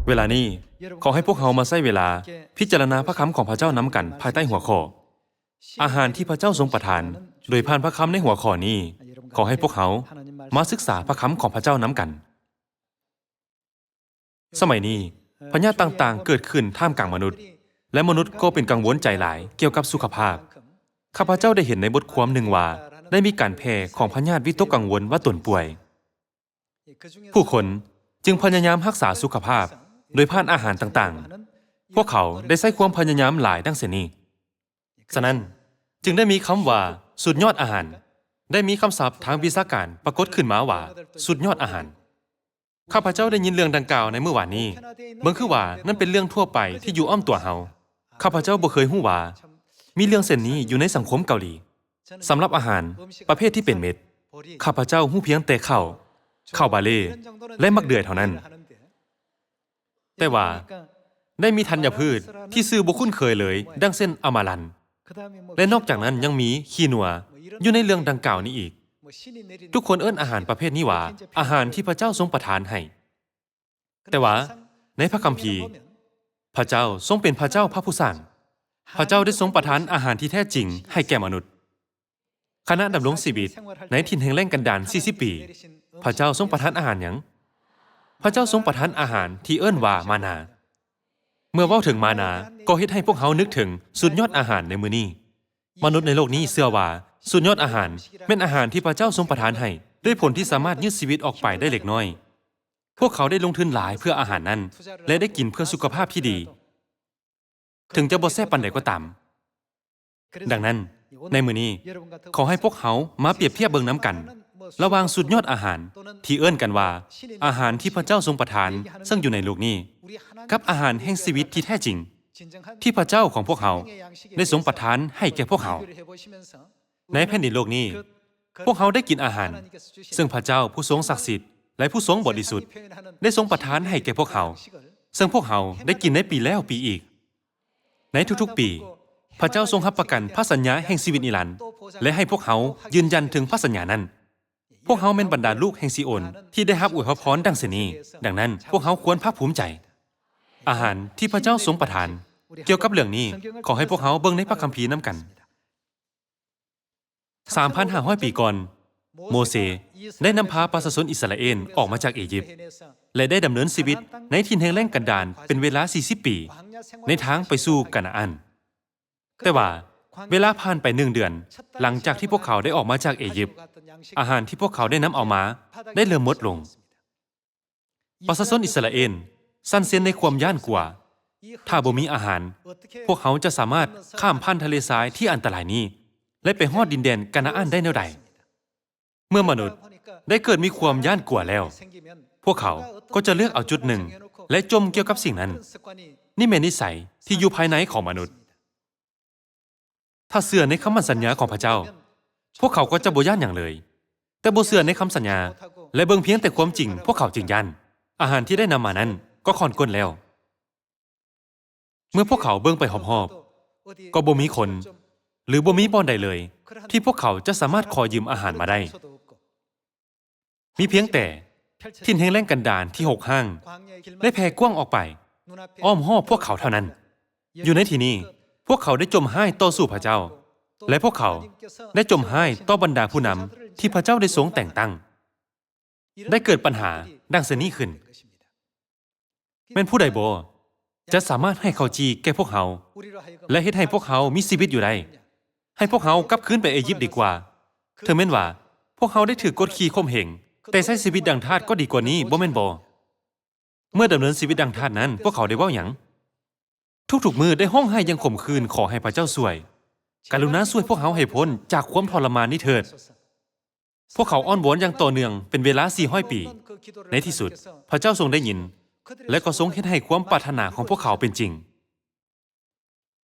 ເວລານີ້, ຂໍໃຫ້ພວກເຮົາມາໃຊ້ເວລາພິຈາລະນາພະຄຳຂອງພະເຈົ້ານຳກັນພາຍໃຕ້ຫົວຂໍ້ ອາຫານທີ່ພະເຈົ້າຊົງປະທານ. ໂດຍຜ່ານພະຄຳໃນຫົວຂໍ້ນີ້, ຂໍໃຫ້ພວກເຮົາມາສຶກສາພະຄຳຂອງພະເຈົ້ານຳກັນ. ສະໄໝນີ້, ພະຍາດຕ່າງໆເກີດຂຶ້ນທ່າມກາງມະນຸດ, ແລະ ມະນຸດກໍເປັນກັງວົນໃຈຫຼາຍກ່ຽວກັບສຸຂະພາບ. ຂ້າພະເຈົ້າໄດ້ເຫັນໃນບົດຄວາມໜຶ່ງວ່າ ໄດ້ມີການແຜ່ຂອງພະຍາດວິຕົກກັງວົນວ່າຕົນປ່ວຍ. ຜູ້ຄົນຈຶ່ງພະຍາຍາມຮັກສາສຸຂະພາບໂດຍຜ່ານອາຫານຕ່າງໆ. ພວກເຂົາໄດ້ໃຊ້ຄວາມພະຍາຍາມຫຼາຍດັ່ງເຊັ່ນນີ້. ສະນັ້ນ, ຈຶ່ງໄດ້ມີຄຳວ່າ ສຸດຍອດອາຫານ, ໄດ້ມີຄຳສັບທາງວິຊາການປາກົດຂຶ້ນມາວ່າ ສຸດຍອດອາຫານ. ຂ້າພະເຈົ້າໄດ້ຍິນເລື່ອງດັ່ງກ່າວໃນມື້ວານນີ້. ເບິ່ງຄືວ່ານັ້ນເປັນເລື່ອງທົ່ວໄປທີ່ຢູ່ອ້ອມຕົວເຮົາ. ຂ້າພະເຈົ້າບໍ່ເຄີຍຮູ້ວ່າມີເລື່ອງເຊັ່ນນີ້ຢູ່ໃນສັງຄົມເກົາຫຼີ. ສຳລັບອາຫານປະເພດທີ່ເປັນເມັດ, ຂ້າພະເຈົ້າຮູ້ພຽງແຕ່ເຂົ້າ, ເຂົ້າບາເລ ແລະ ໝາກເດືອຍເທົ່ານັ້ນ. ແຕ່ວ່າໄດ້ມີທັນຍະພືດທີ່ຊື່ບໍ່ຄຸ້ນເຄີຍເລີຍ, ດັ່ງເຊັ່ນອາມາລັນ, ແລະ ນອກຈາກນັ້ນຍັງມີຂີ້ນົວຢູ່ໃນເລື່ອງດັ່ງກ່າວນີ້ອີກ. ທຸກຄົນເອີ້ນອາຫານປະເພດນີ້ວ່າ ອາຫານທີ່ພະເຈົ້າຊົງປະທານໃຫ້. ແຕ່ວ່າໃນພະຄຳພີ, ພະເຈົ້າຊົງເປັນພະເຈົ້າພະຜູ້ສ້າງ. ພະເຈົ້າໄດ້ຊົງປະທານອາຫານທີ່ແທ້ຈິງໃຫ້ແກ່ມະນຸດ. ຂະນະດຳລົງຊີວິດໃນຖິ່ນແຫ້ງແລ້ງກັນດານສີ່ສິບປີ, ພະເຈົ້າຊົງປະທານອາຫານຫຍັງ? ພະເຈົ້າຊົງປະທານອາຫານທີ່ເອີ້ນວ່າມານາ. ເມື່ອເວົ້າເຖິງມານາ, ກໍເຮັດໃຫ້ພວກເຮົານຶກເຖິງສຸດຍອດອາຫານໃນມື້ນີ້. ມະນຸດໃນໂລກນີ້ເຊື່ອວ່າ ສຸດຍອດອາຫານແມ່ນອາຫານທີ່ພະເຈົ້າຊົງປະທານໃຫ້, ດ້ວຍຜົນທີ່ສາມາດຍືດຊີວິດອອກໄປໄດ້ເລັກນ້ອຍ. ພວກເຂົາໄດ້ລົງທຶນຫຼາຍເພື່ອອາຫານນັ້ນ ແລະ ໄດ້ກິນເພື່ອສຸຂະພາບທີ່ດີ, ເຖິງຈະບໍ່ແຊບປານໃດກໍຕາມ. ດັ່ງນັ້ນ, ໃນມື້ນີ້, ຂໍໃຫ້ພວກເຮົາມາປຽບທຽບເບິ່ງນຳກັນ ລະຫວ່າງສຸດຍອດອາຫານທີ່ເອີ້ນກັນວ່າ ອາຫານທີ່ພະເຈົ້າຊົງປະທານເຊິ່ງຢູ່ໃນໂລກນີ້, ກັບອາຫານແຫ່ງຊີວິດທີ່ແທ້ຈິງ ທີ່ພະເຈົ້າຂອງພວກເຮົາໄດ້ຊົງປະທານໃຫ້ແກ່ພວກເຮົາ. ໃນແຜ່ນດິນໂລກນີ້, ພວກເຮົາໄດ້ກິນອາຫານເຊິ່ງພະເຈົ້າຜູ້ຊົງສັກສິດ ແລະ ຜູ້ຊົງບໍລິສຸດໄດ້ຊົງປະທານໃຫ້ແກ່ພວກເຮົາ, ເຊິ່ງພວກເຮົາໄດ້ກິນໃນປີແລ້ວປີອີກ. ໃນທຸກໆປີ, ພະເຈົ້າຊົງຮັບປະກັນພະສັນຍາແຫ່ງຊີວິດນິລັນ ແລະ ໃຫ້ພວກເຮົາຢືນຢັນເຖິງພະສັນຍານັ້ນ. ພວກເຮົາແມ່ນບັນດາລູກແຫ່ງຊີໂອນທີ່ໄດ້ຮັບອວຍພະພອນດັ່ງເຊັ່ນນີ້. ດັ່ງນັ້ນ, ພວກເຮົາຄວນພາກພູມໃຈ. ອາຫານທີ່ພະເຈົ້າຊົງປະທານ. ກ່ຽວກັບເລື່ອງນີ້, ຂໍໃຫ້ພວກເຮົາເບິ່ງໃນພະຄຳພີນຳກັນ. ສາມພັນຫ້າຮ້ອຍປີກ່ອນ, ໂມເຊໄດ້ນຳພາປະຊາຊົນອິດສະຣາເອນອອກມາຈາກອີຢິບ ແລະ ໄດ້ດຳເນີນຊີວິດໃນຖິ່ນແຫ້ງແລ້ງກັນດານເປັນເວລາສີ່ສິບປີ ໃນທາງໄປສູ່ການາອັນ. ແຕ່ວ່າເວລາຜ່ານໄປໜຶ່ງເດືອນຫຼັງຈາກທີ່ພວກເຂົາໄດ້ອອກມາຈາກອີຢິບ, ອາຫານທີ່ພວກເຂົາໄດ້ນຳເອົາມາໄດ້ເລີ່ມໝົດລົງ. ປະຊາຊົນອິດສະຣາເອນສັ່ນເຊັນໃນຄວາມຢ້ານກົວ. ຖ້າບໍ່ມີອາຫານ, ພວກເຮົາຈະສາມາດຂ້າມຜ່ານທະເລຊາຍທີ່ອັນຕະລາຍນີ້ ແລະ ໄປຮອດດິນແດນການາອັນໄດ້ແນວໃດ? ເມື່ອມະນຸດໄດ້ເກີດມີຄວາມຢ້ານກົວແລ້ວ, ພວກເຂົາກໍຈະເລືອກເອົາຈຸດໜຶ່ງ ແລະ ຈົ່ມກ່ຽວກັບສິ່ງນັ້ນ. ນີ້ແມ່ນນິໄສທີ່ຢູ່ພາຍໃນຂອງມະນຸດ. ຖ້າເຊື່ອໃນຄຳໝັ້ນສັນຍາຂອງພະເຈົ້າ, ພວກເຂົາກໍຈະບໍ່ຢ້ານຫຍັງເລີຍ. ແຕ່ບໍ່ເຊື່ອໃນຄຳສັນຍາ ແລະ ເບິ່ງພຽງແຕ່ຄວາມຈິງ, ພວກເຂົາຈຶ່ງຢ້ານ. ອາຫານທີ່ໄດ້ນຳມານັ້ນກໍຂ້ອນກົ້ນແລ້ວ. ເມື່ອພວກເຂົາເບິ່ງໄປຮອບໆ, ກໍບໍ່ມີຄົນ ຫຼື ບໍ່ມີບ່ອນໃດເລີຍ ທີ່ພວກເຂົາຈະສາມາດຂໍຢືມອາຫານມາໄດ້. ມີພຽງແຕ່ຖິ່ນແຫ້ງແລ້ງກັນດານທີ່ຮົກຮ້າງ ແລະ ແຜ່ກວ້າງອອກໄປ ອ້ອມຮອບພວກເຂົາເທົ່ານັ້ນ. ຢູ່ໃນທີ່ນີ້, ພວກເຂົາໄດ້ຈົ່ມຮ້າຍຕໍ່ສູ້ພະເຈົ້າ ແລະ ພວກເຂົາໄດ້ຈົ່ມຮ້າຍຕໍ່ບັນດາຜູ້ນຳທີ່ພະເຈົ້າໄດ້ຊົງແຕ່ງຕັ້ງ. ໄດ້ເກີດບັນຫາດັ່ງເຊັ່ນນີ້ຂຶ້ນ. ແມ່ນຜູ້ໃດບໍ ຈະສາມາດໃຫ້ເຂົ້າຈີ່ແກ່ພວກເຮົາ ແລະ ເຮັດໃຫ້ພວກເຮົາມີຊີວິດຢູ່ໄດ້? ໃຫ້ພວກເຮົາກັບຄືນໄປເອຢິບດີກວ່າ. ເຖິງແມ່ນວ່າພວກເຮົາໄດ້ຖືກກົດຂີ່ຂົ່ມເຫງ, ແຕ່ໃຊ້ຊີວິດດັ່ງທາດກໍດີກວ່ານີ້, ບໍ່ແມ່ນບໍ? ເມື່ອດຳເນີນຊີວິດດັ່ງທາດນັ້ນ, ພວກເຂົາໄດ້ເວົ້າຫຍັງ? ທຸກໆມື້ໄດ້ຮ້ອງໄຫ້ຢ່າງຂົມຂື່ນຂໍໃຫ້ພະເຈົ້າຊ່ວຍ. ກະລຸນາຊ່ວຍພວກເຮົາໃຫ້ພົ້ນຈາກຄວາມທໍລະມານນີ້ເຖີດ. ພວກເຂົາອ້ອນວອນຢ່າງຕໍ່ເນື່ອງເປັນເວລາສີ່ຮ້ອຍປີ. ໃນທີ່ສຸດ, ພະເຈົ້າຊົງໄດ້ຍິນ ແລະ ກໍຊົງເຮັດໃຫ້ຄວາມປາດຖະໜາຂອງພວກເຂົາເປັນຈິງ.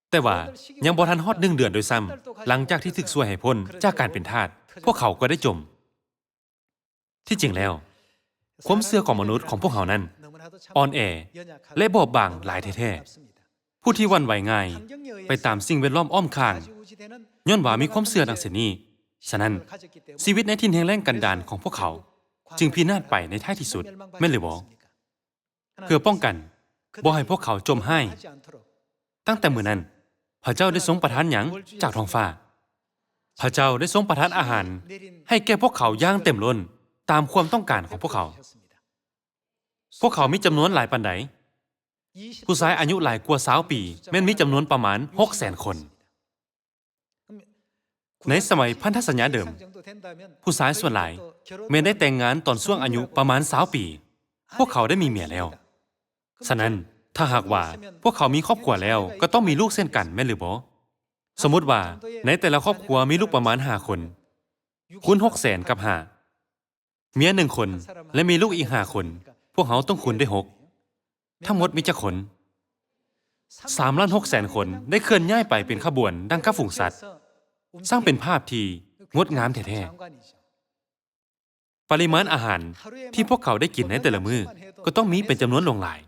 ແຕ່ວ່າຍັງບໍ່ທັນຮອດໜຶ່ງເດືອນດ້ວຍຊ້ຳ, ຫຼັງຈາກທີ່ຖືກຊ່ວຍໃຫ້ພົ້ນຈາກການເປັນທາດ, ພວກເຂົາກໍໄດ້ຈົ່ມ. ທີ່ຈິງແລ້ວ, ຄວາມເຊື່ອຂອງມະນຸດຂອງພວກເຮົານັ້ນອ່ອນແອ ແລະ ບອບບາງຫຼາຍແທ້ໆ. ຜູ້ທີ່ຫວັ່ນໄຫວງ່າຍໄປຕາມສິ່ງແວດລ້ອມອ້ອມຂ້າງ, ຍ້ອນວ່າມີຄວາມເຊື່ອດັ່ງເຊັ່ນນີ້. ສະນັ້ນ, ຊີວິດໃນຖິ່ນແຫ້ງແລ້ງກັນດານຂອງພວກເຂົາຈຶ່ງພິນາດໄປໃນທ້າຍທີ່ສຸດ, ແມ່ນຫຼືບໍ່? ເພື່ອປ້ອງກັນ ບໍ່ໃຫ້ພວກເຂົາຈົ່ມຫາຍ. ຕັ້ງແຕ່ມື້ນັ້ນ, ພະເຈົ້າໄດ້ຊົງປະທານຫຍັງຈາກທ້ອງຟ້າ? ພະເຈົ້າໄດ້ຊົງປະທານອາຫານໃຫ້ແກ່ພວກເຂົາຢ່າງເຕັມລົ້ນຕາມຄວາມຕ້ອງການຂອງພວກເຂົາ. ພວກເຂົາມີຈຳນວນຫຼາຍປານໃດ? ຜູ້ຊາຍອາຍຸຫຼາຍກວ່າຊາວປີແມ່ນມີຈຳນວນປະມານຫົກແສນຄົນ. ໃນສະໄໝພັນທະສັນຍາເດີມ, ຜູ້ຊາຍສ່ວນຫຼາຍແມ່ນໄດ້ແຕ່ງງານຕອນຊ່ວງອາຍຸປະມານຊາວປີ. ພວກເຂົາໄດ້ມີເມຍແລ້ວ. ສະນັ້ນ, ຖ້າຫາກວ່າພວກເຂົາມີຄອບຄົວແລ້ວ, ກໍຕ້ອງມີລູກເຊັ່ນກັນ, ແມ່ນຫຼືບໍ່? ສົມມຸດວ່າໃນແຕ່ລະຄອບຄົວມີລູກປະມານຫ້າຄົນ, ຄູນຫົກແສນກັບຫ້າ, ເມຍໜຶ່ງຄົນ ແລະ ມີລູກອີກຫ້າຄົນ, ພວກເຮົາຕ້ອງຄູນດ້ວຍຫົກ. ທັງໝົດມີຈັກຄົນ? ສາມລ້ານຫົກແສນຄົນໄດ້ເຄື່ອນຍ້າຍໄປເປັນຂະບວນດັ່ງກັບຝູງສັດ. ຊ່າງເປັນພາບທີ່ງົດງາມແທ້ໆ. ປະລິມານອາຫານທີ່ພວກເຂົາໄດ້ກິນໃນແຕ່ລະມື້ກໍຕ້ອງມີເປັນຈຳນວນຫຼວງຫຼາຍ.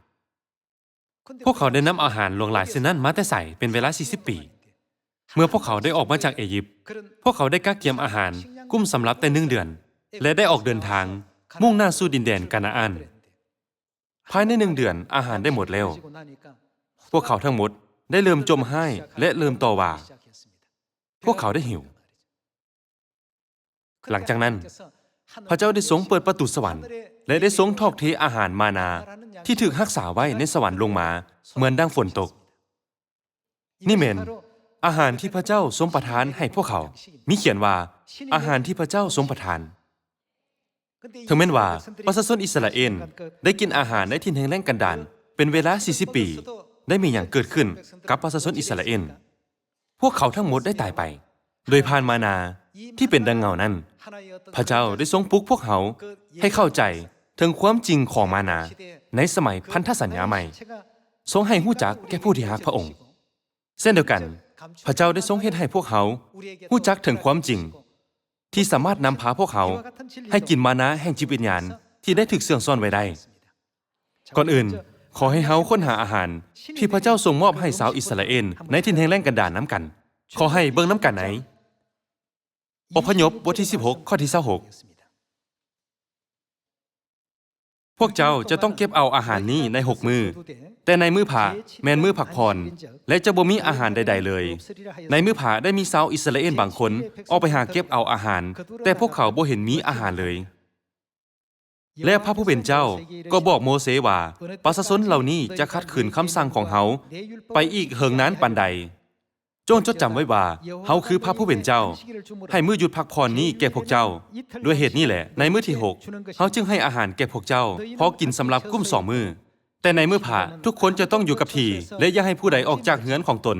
ພວກເຂົາໄດ້ນຳອາຫານຫຼວງຫຼາຍເຊັ່ນນັ້ນມາແຕ່ໃສເປັນເວລາສີ່ສິບປີ? ເມື່ອພວກເຂົາໄດ້ອອກມາຈາກເອຢິບ, ພວກເຂົາໄດ້ກະກຽມອາຫານກຸ້ມສຳລັບແຕ່ໜຶ່ງເດືອນ ແລະ ໄດ້ອອກເດີນທາງມຸ່ງໜ້າສູ່ດິນແດນການາອານ. ພາຍໃນໜຶ່ງເດືອນ, ອາຫານໄດ້ໝົດແລ້ວ. ພວກເຂົາທັງໝົດໄດ້ເລີ່ມຈົ່ມຮ້າຍ ແລະ ເລີ່ມຕໍ່ວ່າ. ພວກເຂົາໄດ້ຫິວ. ຫຼັງຈາກນັ້ນ, ພະເຈົ້າໄດ້ຊົງເປີດປະຕູສະຫວັນ ແລະ ໄດ້ຊົງຖອກເທອາຫານມານາທີ່ຖືກຮັກສາໄວ້ໃນສະຫວັນລົງມາເໝືອນດັ່ງຝົນຕົກ. ນີ້ແມ່ນອາຫານທີ່ພະເຈົ້າຊົງປະທານໃຫ້ພວກເຂົາ. ມີຂຽນວ່າ, ອາຫານທີ່ພະເຈົ້າຊົງປະທານ. ເຖິງແມ່ນວ່າປະຊາຊົນອິດສະຣາເອນໄດ້ກິນອາຫານໃນຖິ່ນແຫ້ງແລ້ງກັນດານເປັນເວລາສີ່ສິບປີ, ໄດ້ມີຫຍັງເກີດຂຶ້ນກັບປະຊາຊົນອິດສະຣາເອນ? ພວກເຂົາທັງໝົດໄດ້ຕາຍໄປ. ໂດຍຜ່ານມານາທີ່ເປັນດັ່ງເງົານັ້ນ, ພະເຈົ້າໄດ້ຊົງປຸກພວກເຮົາໃຫ້ເຂົ້າໃຈເຖິງຄວາມຈິງຂອງມານາໃນສະໄໝພັນທະສັນຍາໃໝ່, ຊົງໃຫ້ຮູ້ຈັກແກ່ຜູ້ທີ່ຮັກພະອົງ. ເຊັ່ນດຽວກັນ, ພະເຈົ້າໄດ້ຊົງເຮັດໃຫ້ພວກເຮົາຮູ້ຈັກເຖິງຄວາມຈິງ ທີ່ສາມາດນຳພາພວກເຮົາໃຫ້ກິນມານາແຫ່ງຈິດວິນຍານທີ່ໄດ້ຖືກເຊື່ອງຊ້ອນໄວ້ໄດ້. ກ່ອນອື່ນ, ຂໍໃຫ້ເຮົາຄົ້ນຫາອາຫານທີ່ພະເຈົ້າຊົງມອບໃຫ້ຊາວອິດສະຣາເອນໃນຖິ່ນແຫ້ງແລ້ງກັນດານນຳກັນ. ຂໍໃຫ້ເບິ່ງນຳກັນໃນອົບພະຍົບ ບົດທີສິບຫົກ ຂໍ້ທີຊາວຫົກ. ພວກເຈົ້າຈະຕ້ອງເກັບເອົາອາຫານນີ້ໃນຫົກມື້, ແຕ່ໃນມື້ພະແມ່ນມື້ພັກຜ່ອນ ແລະ ຈະບໍ່ມີອາຫານໃດໆເລີຍ. ໃນມື້ພະໄດ້ມີຊາວອິດສະຣາເອນບາງຄົນອອກໄປຫາເກັບເອົາອາຫານ, ແຕ່ພວກເຂົາບໍ່ເຫັນມີອາຫານເລີຍ. ແລະ ພະຜູ້ເປັນເຈົ້າກໍບອກໂມເຊວ່າ, ປະຊາຊົນເຫຼົ່ານີ້ຈະຂັດຂືນຄຳສັ່ງຂອງເຮົາໄປອີກເຫິງນານປານໃດ? ຈົ່ງຈົດຈຳໄວ້ວ່າ ເຮົາຄືພະຜູ້ເປັນເຈົ້າ ໃຫ້ມື້ຢຸດພັກຜ່ອນນີ້ແກ່ພວກເຈົ້າ. ດ້ວຍເຫດນີ້ແຫຼະ, ໃນມື້ທີຫົກ ເຮົາຈຶ່ງໃຫ້ອາຫານແກ່ພວກເຈົ້າ ພໍກິນສຳລັບກຸ້ມສອງມື້. ແຕ່ໃນມື້ພະ, ທຸກຄົນຈະຕ້ອງຢູ່ກັບທີ່ ແລະ ຢ່າໃຫ້ຜູ້ໃດອອກຈາກເຮືອນຂອງຕົນ.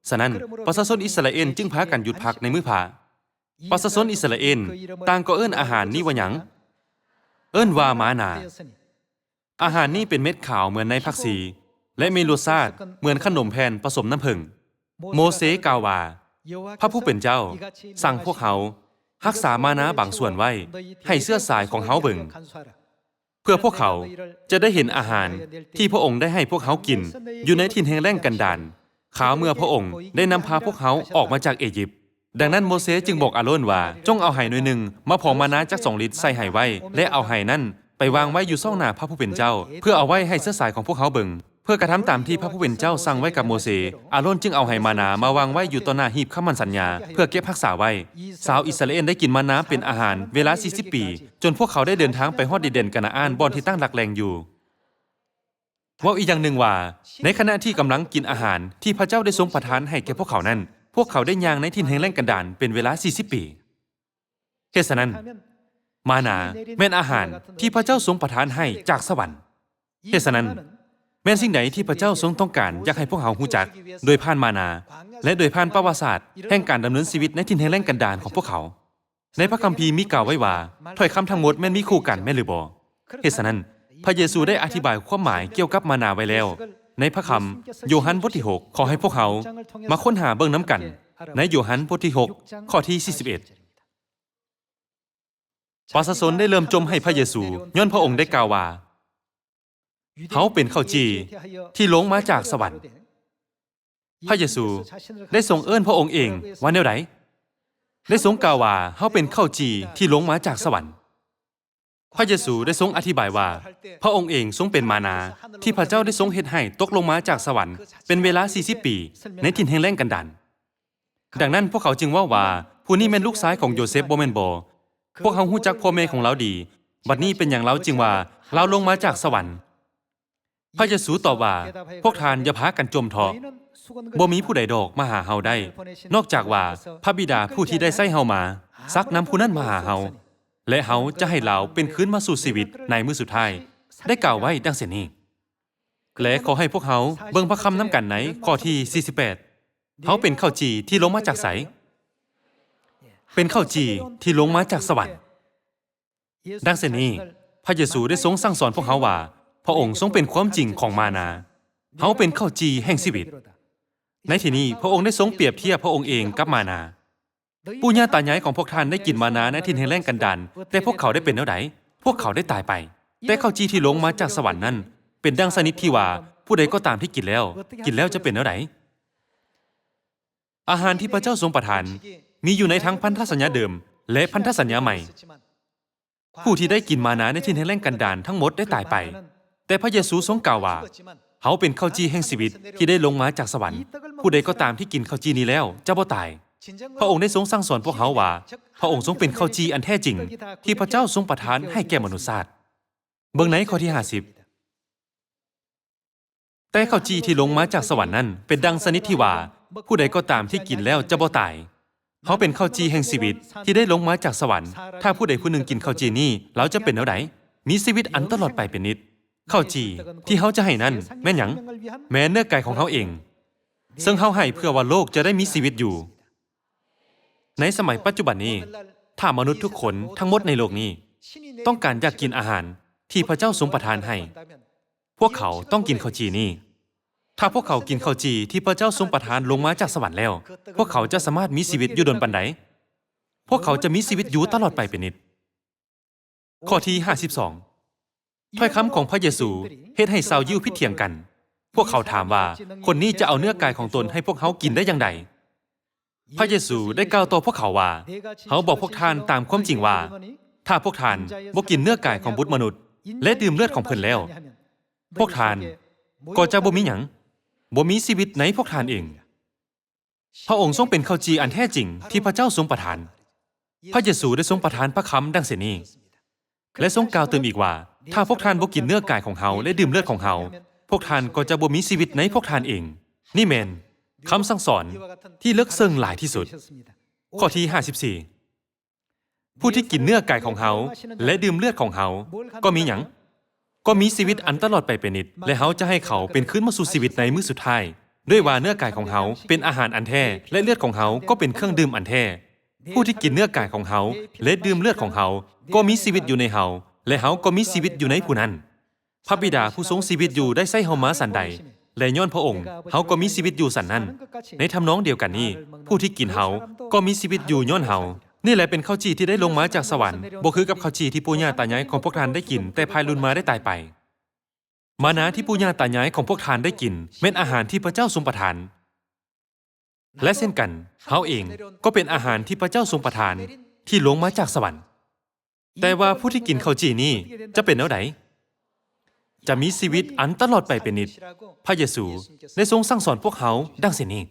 ສະນັ້ນ, ປະຊາຊົນອິດສະຣາເອນຈຶ່ງພາກັນຢຸດພັກໃນມື້ພະ. ປະຊາຊົນອິດສະຣາເອນຕ່າງກໍເອີ້ນອາຫານນີ້ວ່າຫຍັງ? ເອີ້ນວ່າມານາ. ອາຫານນີ້ເປັນເມັດຂາວເໝືອນໃນຜັກຊີ ແລະ ມີລົດຊາດເໝືອນຂະໜົມແຜ່ນປະສົມນ້ຳເຜິ້ງ. ໂມເຊກ່າວວ່າ, ພະຜູ້ເປັນເຈົ້າສັ່ງພວກເຮົາຮັກສາມານາບາງສ່ວນໄວ້ໃຫ້ເຊື້ອສາຍຂອງເຮົາເບິ່ງ, ເພື່ອພວກເຂົາຈະໄດ້ເຫັນອາຫານທີ່ພະອົງໄດ້ໃຫ້ພວກເຮົາກິນຢູ່ໃນຖິ່ນແຫ້ງແລ້ງກັນດານ, ຄາວເມື່ອພະອົງໄດ້ນຳພາພວກເຮົາອອກມາຈາກເອຢິບ. ດັ່ງນັ້ນໂມເຊຈຶ່ງບອກອາໂລນວ່າ, ຈົ່ງເອົາໄຫໜ່ວຍໜຶ່ງມາພໍມານາຈັກສອງລິດໃສ່ໄຫໄວ້ ແລະ ເອົາໄຫນັ້ນໄປວາງໄວ້ຢູ່ຊ່ອງໜ້າພະຜູ້ເປັນເຈົ້າ, ເພື່ອເອົາໄວ້ໃຫ້ເຊື້ອສາຍຂອງພວກເຮົາເບິ່ງ. ເພື່ອກະທຳຕາມທີ່ພະຜູ້ເປັນເຈົ້າສັ່ງໄວ້ກັບໂມເຊ, ອາໂລນຈຶ່ງເອົາໄຫມານາມາວາງໄວ້ຢູ່ຕໍ່ໜ້າຮີບຄຳໝັ້ນສັນຍາ ເພື່ອເກັບຮັກສາໄວ້. ຊາວອິດສະຣາເອນໄດ້ກິນມານາເປັນອາຫານເວລາສີ່ສິບປີ, ຈົນພວກເຂົາໄດ້ເດີນທາງໄປຮອດດິນແດນການາອານ ບ່ອນທີ່ຕັ້ງຫຼັກແຫຼ່ງຢູ່. ເວົ້າອີກຢ່າງໜຶ່ງວ່າ, ໃນຂະນະທີ່ກຳລັງກິນອາຫານທີ່ພະເຈົ້າໄດ້ຊົງປະທານໃຫ້ແກ່ພວກເຂົານັ້ນ, ພວກເຂົາໄດ້ຍ່າງໃນຖິ່ນແຫ້ງແລ້ງກັນດານເປັນເວລາສີ່ສິບປີ. ເຫດສະນັ້ນ, ມານາແມ່ນອາຫານທີ່ພະເຈົ້າຊົງປະທານໃຫ້ຈາກສະຫວັນ. ເຫດສະນັ້ນ, ແມ່ນສິ່ງໃດທີ່ພະເຈົ້າຊົງຕ້ອງການຢາກໃຫ້ພວກເຮົາຮູ້ຈັກໂດຍຜ່ານມານາ ແລະ ໂດຍຜ່ານປະຫວັດສາດແຫ່ງການດຳເນີນຊີວິດໃນຖິ່ນແຫ້ງແລ້ງກັນດານຂອງພວກເຂົາ? ໃນພະຄຳພີມີກ່າວໄວ້ວ່າ ຖ້ອຍຄຳທັງໝົດແມ່ນມີຄູ່ກັນ, ແມ່ນຫຼືບໍ່? ເຫດສະນັ້ນ, ພະເຢຊູໄດ້ອະທິບາຍຄວາມໝາຍກ່ຽວກັບມານາໄວ້ແລ້ວ ໃນພະຄຳໂຢຮັນບົດທີຫົກ. ຂໍໃຫ້ພວກເຮົາມາຄົ້ນຫາເບິ່ງນຳກັນໃນໂຢຮັນບົດທີຫົກ ຂໍ້ທີສີ່ສິບເອັດ. ປະຊາຊົນໄດ້ເລີ່ມຈົ່ມໃຫ້ພະເຢຊູ ຍ້ອນພະອົງໄດ້ກ່າວວ່າ, ເຮົາເປັນເຂົ້າຈີ່ທີ່ລົງມາຈາກສະຫວັນ. ພະເຢຊູໄດ້ຊົງເອີ້ນພະອົງເອງວ່າແນວໃດ? ໄດ້ຊົງກ່າວວ່າ, ເຮົາເປັນເຂົ້າຈີ່ທີ່ລົງມາຈາກສະຫວັນ. ພະເຢຊູໄດ້ຊົງອະທິບາຍວ່າ ພະອົງເອງຊົງເປັນມານາ ທີ່ພະເຈົ້າໄດ້ຊົງເຮັດໃຫ້ຕົກລົງມາຈາກສະຫວັນ ເປັນເວລາສີ່ສິບປີ ໃນຖິ່ນແຫ້ງແລ້ງກັນດານ. ດັ່ງນັ້ນພວກເຂົາຈຶ່ງເວົ້າວ່າ ຜູ້ນີ້ແມ່ນລູກຊາຍຂອງໂຢເຊັບບໍ່ແມ່ນບໍ? ພວກເຮົາຮູ້ຈັກພໍ່ແມ່ຂອງລາວດີ, ບັດນີ້ເປັນຫຍັງລາວຈຶ່ງວ່າ ລາວລົງມາຈາກສະຫວັນ? ພະເຢຊູຕອບວ່າ ພວກທ່ານຢ່າພາກັນຈົ່ມເທາະ. ບໍ່ມີຜູ້ໃດດອກມາຫາເຮົາໄດ້ ນອກຈາກວ່າພະບິດາຜູ້ທີ່ໄດ້ໃຊ້ເຮົາມາ ຊັກນຳຜູ້ນັ້ນມາຫາເຮົາ ແລະ ເຮົາຈະໃຫ້ລາວເປັນຄືນມາສູ່ຊີວິດໃນມື້ສຸດທ້າຍ. ໄດ້ກ່າວໄວ້ດັ່ງເຊັ່ນນີ້. ແລະ ຂໍໃຫ້ພວກເຮົາເບິ່ງພະຄຳນຳກັນໃນຂໍ້ທີສີ່ສິບແປດ. ເຮົາເປັນເຂົ້າຈີ່ທີ່ລົງມາຈາກໃສ? ເປັນເຂົ້າຈີ່ທີ່ລົງມາຈາກສະຫວັນ. ດັ່ງເຊັ່ນນີ້, ພະເຢຊູໄດ້ຊົງສັ່ງສອນພວກເຮົາວ່າ ພະອົງຊົງເປັນຄວາມຈິງຂອງມານາ. ເຮົາເປັນເຂົ້າຈີ່ແຫ່ງຊີວິດ. ໃນທີ່ນີ້, ພະອົງໄດ້ຊົງປຽບທຽບພະອົງເອງກັບມານາ. ປູ່ຍ່າຕາຍາຍຂອງພວກທ່ານໄດ້ກິນມານາໃນຖິ່ນແຫ້ງແລ້ງກັນດານ, ແຕ່ພວກເຂົາໄດ້ເປັນແນວໃດ? ພວກເຂົາໄດ້ຕາຍໄປ. ແຕ່ເຂົ້າຈີ່ທີ່ລົງມາຈາກສະຫວັນນັ້ນ ເປັນດັ່ງຊະນິດທີ່ວ່າ ຜູ້ໃດກໍຕາມທີ່ກິນແລ້ວ, ກິນແລ້ວຈະເປັນແນວໃດ? ອາຫານທີ່ພະເຈົ້າຊົງປະທານ ມີຢູ່ໃນທັງພັນທະສັນຍາເດີມ ແລະ ພັນທະສັນຍາໃໝ່. ຜູ້ທີ່ໄດ້ກິນມານາໃນຖິ່ນແຫ້ງແລ້ງກັນດານທັງໝົດໄດ້ຕາຍໄປ. ແຕ່ພະເຢຊູຊົງກ່າວວ່າ, ເຮົາເປັນເຂົ້າຈີ່ແຫ່ງຊີວິດທີ່ໄດ້ລົງມາຈາກສະຫວັນ. ຜູ້ໃດກໍຕາມທີ່ກິນເຂົ້າຈີ່ນີ້ແລ້ວຈະບໍ່ຕາຍ. ພະອົງໄດ້ຊົງສັ່ງສອນພວກເຮົາວ່າ ພະອົງຊົງເປັນເຂົ້າຈີ່ອັນແທ້ຈິງທີ່ພະເຈົ້າຊົງປະທານໃຫ້ແກ່ມະນຸດຊາດ. ເບິ່ງໃນຂໍ້ທີຫ້າສິບ. ແຕ່ເຂົ້າຈີ່ທີ່ລົງມາຈາກສະຫວັນນັ້ນ ເປັນດັ່ງຊະນິດທີ່ວ່າ ຜູ້ໃດກໍຕາມທີ່ກິນແລ້ວຈະບໍ່ຕາຍ. ເຮົາເປັນເຂົ້າຈີ່ແຫ່ງຊີວິດທີ່ໄດ້ລົງມາຈາກສະຫວັນ. ຖ້າຜູ້ໃດຜູ້ໜຶ່ງກິນເຂົ້າຈີ່ນີ້, ລາວຈະເປັນແນວໃດ? ມີຊີວິດອັນຕະຫຼອດໄປເປັນນິດ. ເຂົ້າຈີ່ທີ່ເຮົາຈະໃຫ້ນັ້ນແມ່ນຫຍັງ? ແມ່ນເນື້ອກາຍຂອງເຮົາເອງ, ເຊິ່ງເຮົາໃຫ້ເພື່ອວ່າໂລກຈະໄດ້ມີຊີວິດຢູ່. ໃນສະໄໝປັດຈຸບັນນີ້, ຖ້າມະນຸດທຸກຄົນທັງໝົດໃນໂລກນີ້ ຕ້ອງການຢາກກິນອາຫານທີ່ພະເຈົ້າຊົງປະທານໃຫ້, ພວກເຂົາຕ້ອງກິນເຂົ້າຈີ່ນີ້. ຖ້າພວກເຂົາກິນເຂົ້າຈີ່ທີ່ພະເຈົ້າຊົງປະທານລົງມາຈາກສະຫວັນແລ້ວ, ພວກເຂົາຈະສາມາດມີຊີວິດຢູ່ດົນປານໃດ? ພວກເຂົາຈະມີຊີວິດຢູ່ຕະຫຼອດໄປເປັນນິດ. ຂໍ້ທີຫ້າສິບສອງ. ຖ້ອຍຄຳຂອງພະເຢຊູເຮັດໃຫ້ຊາວຢິວຜິດຖຽງກັນ. ພວກເຂົາຖາມວ່າ, ຄົນນີ້ຈະເອົາເນື້ອກາຍຂອງຕົນໃຫ້ພວກເຮົາກິນໄດ້ຢ່າງໃດ? ພະເຢຊູໄດ້ກ່າວຕໍ່ພວກເຂົາວ່າ, ເຮົາບອກພວກທ່ານຕາມຄວາມຈິງວ່າ, ຖ້າພວກທ່ານບໍ່ກິນເນື້ອກາຍຂອງບຸດມະນຸດ ແລະ ດື່ມເລືອດຂອງເພິ່ນແລ້ວ, ພວກທ່ານກໍຈະບໍ່ມີຫຍັງ, ບໍ່ມີຊີວິດໃນພວກທ່ານເອງ. ພະອົງຊົງເປັນເຂົ້າຈີ່ອັນແທ້ຈິງທີ່ພະເຈົ້າຊົງປະທານ. ພະເຢຊູໄດ້ຊົງປະທານພະຄຳດັ່ງເຊັ່ນນີ້ ແລະ ຊົງກ່າວຕື່ມອີກວ່າ, ຖ້າພວກທ່ານບໍ່ກິນເນື້ອກາຍຂອງເຮົາ ແລະ ດື່ມເລືອດຂອງເຮົາ, ພວກທ່ານກໍຈະບໍ່ມີຊີວິດໃນພວກທ່ານເອງ. ນີ້ແມ່ນຄຳສັ່ງສອນທີ່ເລິກເຊິ່ງຫຼາຍທີ່ສຸດ. ຂໍ້ທີຫ້າສິບສີ່. ຜູ້ທີ່ກິນເນື້ອກາຍຂອງເຮົາ ແລະ ດື່ມເລືອດຂອງເຮົາ ກໍມີຫຍັງ? ກໍມີຊີວິດອັນຕະຫຼອດໄປເປັນນິດ, ແລະ ເຮົາຈະໃຫ້ເຂົາເປັນຄືນມາສູ່ຊີວິດໃນມື້ສຸດທ້າຍ, ດ້ວຍວ່າເນື້ອກາຍຂອງເຮົາເປັນອາຫານອັນແທ້ ແລະ ເລືອດຂອງເຮົາກໍເປັນເຄື່ອງດື່ມອັນແທ້. ຜູ້ທີ່ກິນເນື້ອກາຍຂອງເຮົາ ແລະ ດື່ມເລືອດຂອງເຮົາ ກໍມີຊີວິດຢູ່ໃນເຮົາ, ແລະ ເຮົາກໍມີຊີວິດຢູ່ໃນຜູ້ນັ້ນ. ພະບິດາຜູ້ຊົງຊີວິດຢູ່ໄດ້ໃຊ້ເຮົາມາສັນໃດ ແລະ ຍ້ອນພະອົງເຮົາກໍມີຊີວິດຢູ່ສັນນັ້ນ. ໃນທຳນອງດຽວກັນນີ້, ຜູ້ທີ່ກິນເຮົາກໍມີຊີວິດຢູ່ຍ້ອນເຮົາ. ນີ້ແຫຼະເປັນເຂົ້າຈີ່ທີ່ໄດ້ລົງມາຈາກສະຫວັນ, ບໍ່ຄືກັບເຂົ້າຈີ່ທີ່ປູ່ຍ່າຕາຍາຍຂອງພວກທ່ານໄດ້ກິນແຕ່ພາຍລຸນມາໄດ້ຕາຍໄປ. ມານາທີ່ປູ່ຍ່າຕາຍາຍຂອງພວກທ່ານໄດ້ກິນແມ່ນອາຫານທີ່ພະເຈົ້າຊົງປະທານ. ແລະເຊັ່ນກັນ, ເຮົາເອງກໍເປັນອາຫານທີ່ພະເຈົ້າຊົງປະທານທີ່ລົງມາຈາກສະຫວັນ. ແຕ່ວ່າຜູ້ທີ່ກິນເຂົ້າຈີ່ນີ້ຈະເປັນແນວໃດ? ຈະມີຊີວິດອັນຕະຫຼອດໄປເປັນນິດ. ພະເຢຊູໄດ້ຊົງສັ່ງສອນພວກເຮົາດັ່ງເຊັ່ນນີ້.